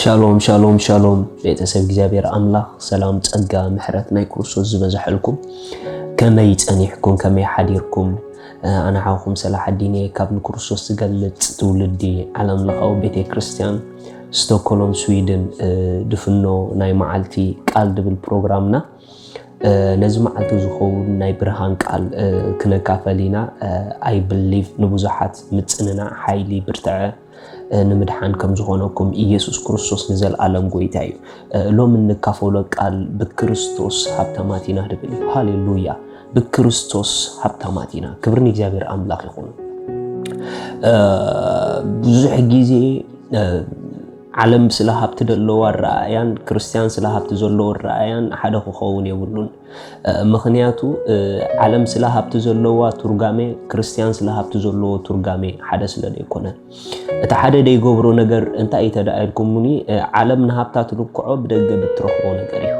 ሻሎም ሻሎም ሻሎም፣ ቤተሰብ እግዚኣብሔር ኣምላኽ ሰላም፣ ጸጋ፣ ምሕረት ናይ ክርስቶስ ዝበዝሐልኩም። ከመይ ጸኒሕኩም? ከመይ ሓዲርኩም? ኣነ ሓውኩም ሰላሓዲን እየ፣ ካብ ንክርስቶስ ዝገልጽ ትውልዲ ዓለም ለኻዊ ቤተ ክርስቲያን ስቶክሆልም ስዊድን። ድፍኖ ናይ መዓልቲ ቃል ድብል ፕሮግራምና፣ ነዚ መዓልቲ ዝኸውን ናይ ብርሃን ቃል ክነካፈል ኢና። I believe ንብዙሓት ምጽንናዕ፣ ሓይሊ፣ ብርትዐ ንምድሓን ከም ዝኾነኩም ኢየሱስ ክርስቶስ ንዘለኣለም ጎይታ እዩ። ሎሚ እንካፈሎ ቃል ብክርስቶስ ሃብታማት ኢና ድብል እዩ። ሃሌሉያ! ብክርስቶስ ሃብታማት ኢና። ክብሪ ንእግዚኣብሔር ኣምላኽ ይኹን። ብዙሕ ግዜ ዓለም ስለ ሃብቲ ዘለዎ ኣረኣእያን ክርስቲያን ስለ ሃብቲ ዘለዎ ኣረኣእያን ሓደ ክኸውን የብሉን። ምኽንያቱ ዓለም ስለ ሃብቲ ዘለዋ ትርጓሜ፣ ክርስቲያን ስለ ሃብቲ ዘለዎ ትርጓሜ ሓደ ስለ ዘይኮነ። እቲ ሓደ ዘይገብሮ ነገር እንታይ እዩ ተደኣ ኢልኩምኒ፣ ዓለም ንሃብታ ትልክዖ ብደገ ብትረኽቦ ነገር እዩ።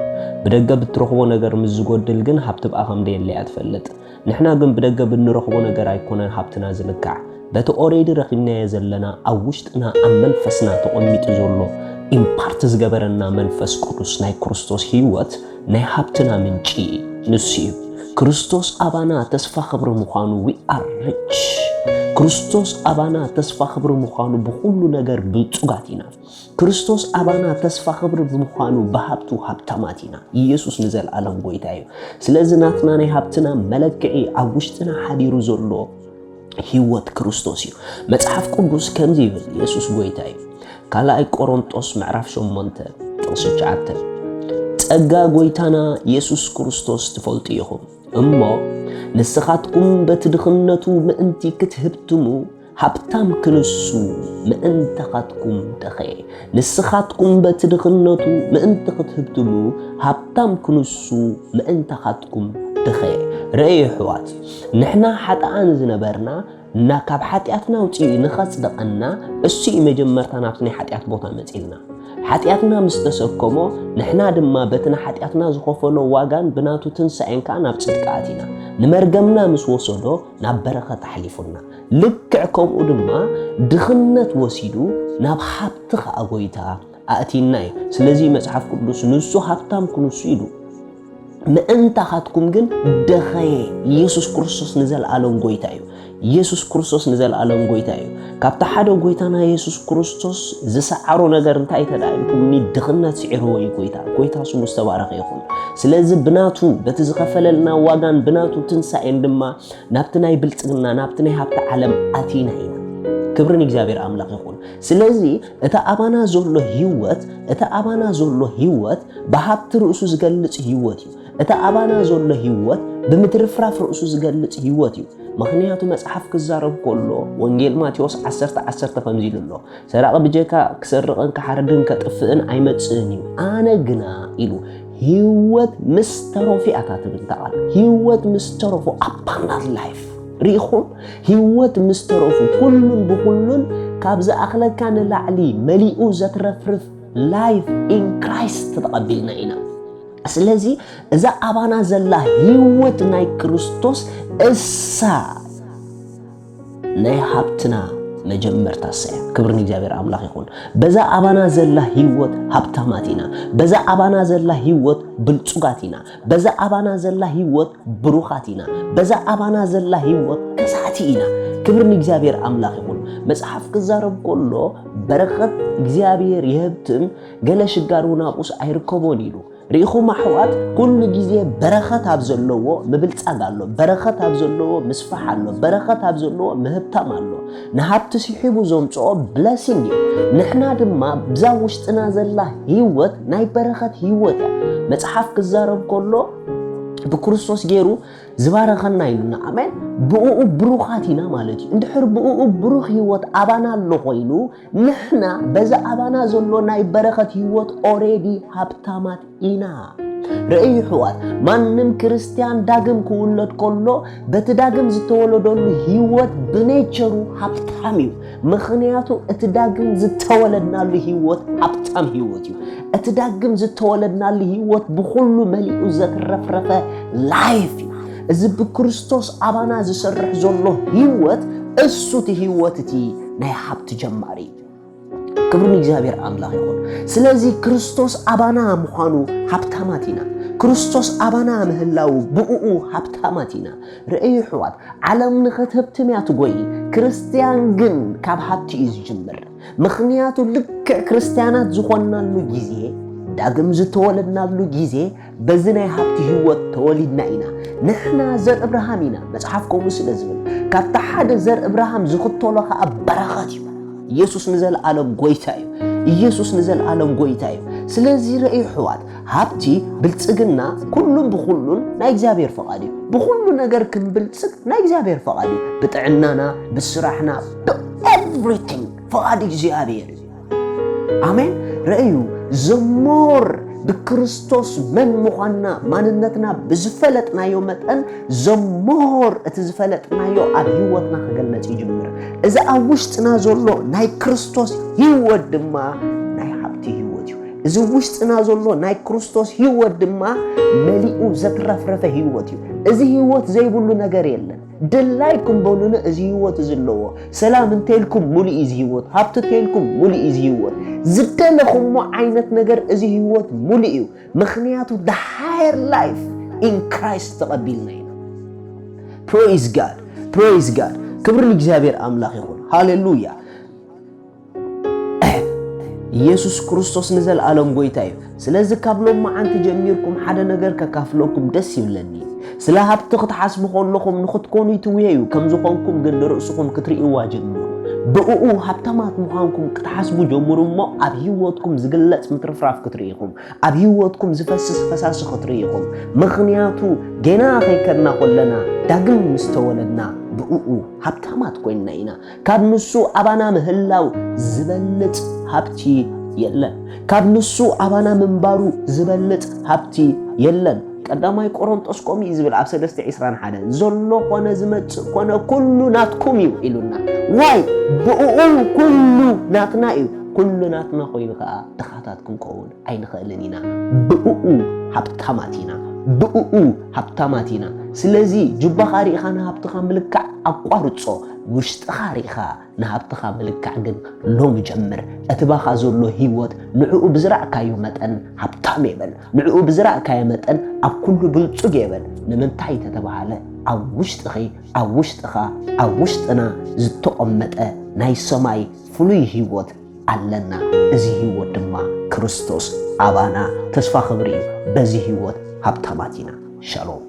ብደገ ብትረኽቦ ነገር ምስ ዝጎድል ግን ሃብቲ ብኣ ከም ደየለ እያ ትፈልጥ። ንሕና ግን ብደገ ብንረኽቦ ነገር ኣይኮነን ሃብትና ዝልካዕ። በቲ ኦሬዲ ረኺብናዮ ዘለና ኣብ ውሽጥና ኣብ መንፈስና ተቐሚጡ ዘሎ ኢምፓርት ዝገበረና መንፈስ ቅዱስ ናይ ክርስቶስ ህይወት ናይ ሃብትና ምንጪ ንሱ እዩ። ክርስቶስ ኣባና ተስፋ ክብሪ ምዃኑ we are rich። ክርስቶስ ኣባና ተስፋ ክብሪ ምዃኑ ብኹሉ ነገር ብልጹጋት ኢና። ክርስቶስ ኣባና ተስፋ ክብሪ ብምዃኑ ብሃብቱ ሃብታማት ኢና። ኢየሱስ ንዘለኣለም ጎይታ እዩ። ስለዚ ናትና ናይ ሃብትና መለክዒ ኣብ ውሽጥና ሓዲሩ ዘሎ ህይወት ክርስቶስ እዩ። መጽሓፍ ቅዱስ ከምዚ ይብል፣ ኢየሱስ ጎይታ እዩ። ካልኣይ ቆሮንጦስ ምዕራፍ ሸሞንተ ጥቕሲ ትሽዓተ፣ ጸጋ ጎይታና ኢየሱስ ክርስቶስ ትፈልጡ ኢኹም። እሞ ንስኻትኩም በቲ ድኽነቱ ምእንቲ ክትህብትሙ ሃብታም ክንሱ ምእንታኻትኩም ደኸየ። ንስኻትኩም በቲ ድኽነቱ ምእንቲ ክትህብትሙ ሃብታም ክንሱ ምእንታኻትኩም ደኸየ። ርእዩ ኣሕዋት፣ ንሕና ሓጥኣን ዝነበርና እና ካብ ሓጢኣትና ኣውፂኡ ንኸጽድቐና እሱ እዩ መጀመርታ ናብቲ ናይ ሓጢኣት ቦታ መፂልና። ሓጢኣትና ምስ ተሰከሞ ንሕና ድማ በቲ ንሓጢኣትና ዝኸፈሎ ዋጋን ብናቱ ትንሳኤን ከዓ ናብ ጽድቂ ኣቲና። ንመርገምና ምስ ወሰዶ ናብ በረኸት ኣሕሊፉና። ልክዕ ከምኡ ድማ ድኽነት ወሲዱ ናብ ሃብቲ ከዓ ጎይታ ኣእቲና እዩ። ስለዚ መጽሓፍ ቅዱስ ንሱ ሃብታም ክንሱ ኢሉ ምእንታኻትኩም ግን ደኸየ። ኢየሱስ ክርስቶስ ንዘለኣለም ጎይታ እዩ። ኢየሱስ ክርስቶስ ንዘለኣለም ጎይታ እዩ። ካብቲ ሓደ ጎይታና ኢየሱስ ክርስቶስ ዝሰዓሮ ነገር እንታይ ተደኣ ኢልኩምኒ፣ ድኽነት ስዒርዎ እዩ ጎይታ። ጎይታ ስሙ ዝተባረኸ ይኹን። ስለዚ ብናቱ በቲ ዝኸፈለልና ዋጋን ብናቱ ትንሳኤን ድማ ናብቲ ናይ ብልጽግና ናብቲ ናይ ሃብቲ ዓለም ኣቲና ኢና። ክብሪ ንእግዚኣብሔር ኣምላኽ ይኹን። ስለዚ እቲ ኣባና ዘሎ ህይወት እቲ ኣባና ዘሎ ህይወት ብሃብቲ ርእሱ ዝገልጽ ህይወት እዩ። እቲ ኣባና ዘሎ ህይወት ብምትርፍራፍ ርእሱ ዝገልጽ ህይወት እዩ። ምኽንያቱ መጽሓፍ ክዛረብ ከሎ ወንጌል ማቴዎስ ዓሰርተ ዓሰርተ ከምዚ ኢሉ ኣሎ፣ ሰራቒ ብጀካ ክሰርቕን ክሓርድን ከጥፍእን ኣይመጽእን እዩ፣ ኣነ ግና ኢሉ ህይወት ምስ ተረፉ እያ እታ ትብል እታ ቃል። ህይወት ምስ ተረፉ፣ ኣባንዳንት ላይፍ። ርኢኹም? ህይወት ምስ ተረፉ፣ ኩሉን ብኹሉን ካብ ዝኣኽለካ ንላዕሊ መሊኡ ዘትረፍርፍ ላይፍ ኢን ክራይስት ተቐቢልና ኢና። ስለዚ እዛ ኣባና ዘላ ህይወት ናይ ክርስቶስ እሳ ናይ ሃብትና መጀመርታ እሳ እያ። ክብሪ ንእግዚኣብሔር ኣምላኽ ይኹን። በዛ ኣባና ዘላ ህይወት ሃብታማት ኢና። በዛ ኣባና ዘላ ህይወት ብልጹጋት ኢና። በዛ ኣባና ዘላ ህይወት ብሩኻት ኢና። በዛ ኣባና ዘላ ህይወት ከሳዕቲ ኢና። ክብሪ ንእግዚኣብሔር ኣምላኽ ይኹን። መጽሓፍ ክዛረብ ከሎ በረኸት እግዚኣብሔር ይህብትም፣ ገለ ሽጋር እውን ኣብኡስ ኣይርከቦን ኢሉ። ርኢኹም ኣሕዋት፣ ኩሉ ግዜ በረኸት ኣብ ዘለዎ ምብልጻግ ኣሎ፣ በረኸት ኣብ ዘለዎ ምስፋሕ ኣሎ፣ በረኸት ኣብ ዘለዎ ምህብታም ኣሎ። ንሃብቲ ስሒቡ ዘምጽኦ ብለሲንግ እዩ። ንሕና ድማ ብዛ ውሽጥና ዘላ ህይወት ናይ በረኸት ህይወት እያ። መጽሓፍ ክዛረብ ከሎ ብክርስቶስ ገይሩ ዝባረኸና ኢሉና። ኣሜን። ብእኡ ብሩኻት ኢና ማለት እዩ። እንድሕር ብእኡ ብሩኽ ህይወት ኣባና ኣሎ ኮይኑ፣ ንሕና በዚ ኣባና ዘሎ ናይ በረኸት ህይወት ኦሬዲ ሃብታማት ኢና። ርእዩ ኣሕዋት፣ ማንም ክርስትያን ዳግም ክውለድ ከሎ በቲ ዳግም ዝተወለደሉ ህይወት ብኔቸሩ ሃብታም እዩ። ምኽንያቱ እቲ ዳግም ዝተወለድናሉ ህይወት ሃብታም ህይወት እዩ። እቲ ዳግም ዝተወለድናሉ ህይወት ብኹሉ መሊኡ ዘትረፍረፈ ላይፍ እዩ። እዚ ብክርስቶስ ኣባና ዝሰርሕ ዘሎ ህይወት፣ እሱ እቲ ህይወት እቲ ናይ ሃብቲ ጀማሪ እዩ። ክብሪ ንእግዚኣብሔር ኣምላኽ ይኹን። ስለዚ ክርስቶስ ኣባና ምዃኑ ሃብታማት ኢና። ክርስቶስ ኣባና ምህላው ብእኡ ሃብታማት ኢና። ርእዩ ኣሕዋት፣ ዓለም ንኽትህብትም እያ ትጎይ፣ ክርስትያን ግን ካብ ሃብቲ እዩ ዝጅምር። ምኽንያቱ ልክዕ ክርስትያናት ዝኾንናሉ ግዜ፣ ዳግም ዝተወለድናሉ ግዜ፣ በዚ ናይ ሃብቲ ህይወት ተወሊድና ኢና። ንሕና ዘር እብርሃም ኢና፣ መጽሓፍ ከምኡ ስለ ዝብል፣ ካብቲ ሓደ ዘር እብርሃም ዝኽተሎ ኸኣ በረኸት እዩ። ኢየሱስ ንዘለኣለም ጎይታ እዩ። ኢየሱስ ንዘለኣለም ጎይታ እዩ። ስለዚ ርእዩ ኣሕዋት፣ ሃብቲ፣ ብልጽግና፣ ኩሉን ብኹሉን ናይ እግዚኣብሔር ፈቓድ እዩ። ብኹሉ ነገር ክንብልጽግ ናይ እግዚኣብሔር ፈቓድ እዩ። ብጥዕናና፣ ብስራሕና፣ ብኤቭሪቲንግ ፈቓድ እግዚኣብሔር እዩ። ኣሜን። ርእዩ፣ ዘሞር ብክርስቶስ መን ምዃንና፣ ማንነትና ብዝፈለጥናዮ መጠን፣ ዘሞር እቲ ዝፈለጥናዮ ኣብ ህይወትና ክገለጽ ይጅምር። እዚ ኣብ ውሽጥና ዘሎ ናይ ክርስቶስ ህይወት ድማ ናይ ሃብቲ ህይወት እዩ። እዚ ውሽጥና ዘሎ ናይ ክርስቶስ ህይወት ድማ መሊኡ ዘትረፍረፈ ህይወት እዩ። እዚ ህይወት ዘይብሉ ነገር የለን። ድላይኩም በሉኒ፣ እዚ ህይወት እዚ ኣለዎ። ሰላም እንተልኩም ሙሉእ እዩ እዚ ህይወት። ሃብቲ እንተልኩም ሙሉእ እዩ እዚ ህይወት። ዝደለኹሞ ዓይነት ነገር እዚ ህይወት ሙሉእ እዩ። ምኽንያቱ the higher life in Christ ተቐቢልና ኢና። Praise God, praise God። ክብሪ ንእግዚኣብሔር ኣምላኽ ይኹን። ሃሌሉያ። ኢየሱስ ክርስቶስ ንዘለኣለም ጎይታ እዩ። ስለዚ ካብ ሎማዓንቲ ጀሚርኩም ሓደ ነገር ከካፍለኩም ደስ ይብለኒ። ስለ ሃብቲ ክትሓስቡ ከለኹም ንኽትኮኑ ይትውየዩ፣ ከም ዝኾንኩም ግን ንርእስኹም ክትርእይዋ ጀምሩ። ብእኡ ሃብታማት ምዃንኩም ክትሓስቡ ጀምሩ እሞ ኣብ ህይወትኩም ዝግለጽ ምትርፍራፍ ክትርኢ ኢኹም። ኣብ ህይወትኩም ዝፈስስ ፈሳሲ ክትርኢ ኢኹም። ምኽንያቱ ጌና ከይከድና ከለና ዳግም ምስ ተወለድና ብእኡ ሃብታማት ኮይንና ኢና። ካብ ንሱ ኣባና ምህላው ዝበልጽ ሃብቲ የለን። ካብ ንሱ ኣባና ምንባሩ ዝበልጽ ሃብቲ የለን። ቀዳማይ ቆሮንጦስ ከምኡ እዩ ዝብል ኣብ ሰለስተ ዕስራን ሓደን፣ ዘሎ ኮነ ዝመጽእ ኮነ ኩሉ ናትኩም እዩ ኢሉና። ዋይ ብእኡ ኩሉ ናትና እዩ። ኩሉ ናትና ኮይኑ ከኣ ድኻታት ክንከውን ኣይንኽእልን ኢና። ብእኡ ሃብታማት ኢና። ብእኡ ሃብታማት ኢና። ስለዚ ጁባኻ ርኢኻ ንሃብትኻ ምልካዕ ኣቋርጾ። ውሽጥኻ ርኢኻ ንሃብትኻ ምልካዕ ግን ሎሚ ጀምር። እቲ ባኻ ዘሎ ህይወት ንዕኡ ብዝራእካዮ መጠን ሃብታም የበል። ንዕኡ ብዝራእካዮ መጠን ኣብ ኩሉ ብልጹግ የበል። ንምንታይ ተተባሃለ ኣብ ውሽጥኺ፣ ኣብ ውሽጥኻ፣ ኣብ ውሽጥና ዝተቐመጠ ናይ ሰማይ ፍሉይ ህይወት ኣለና። እዚ ህይወት ድማ ክርስቶስ ኣባና ተስፋ ክብሪ እዩ። በዚ ህይወት ሃብታማት ኢና። ሻሎም።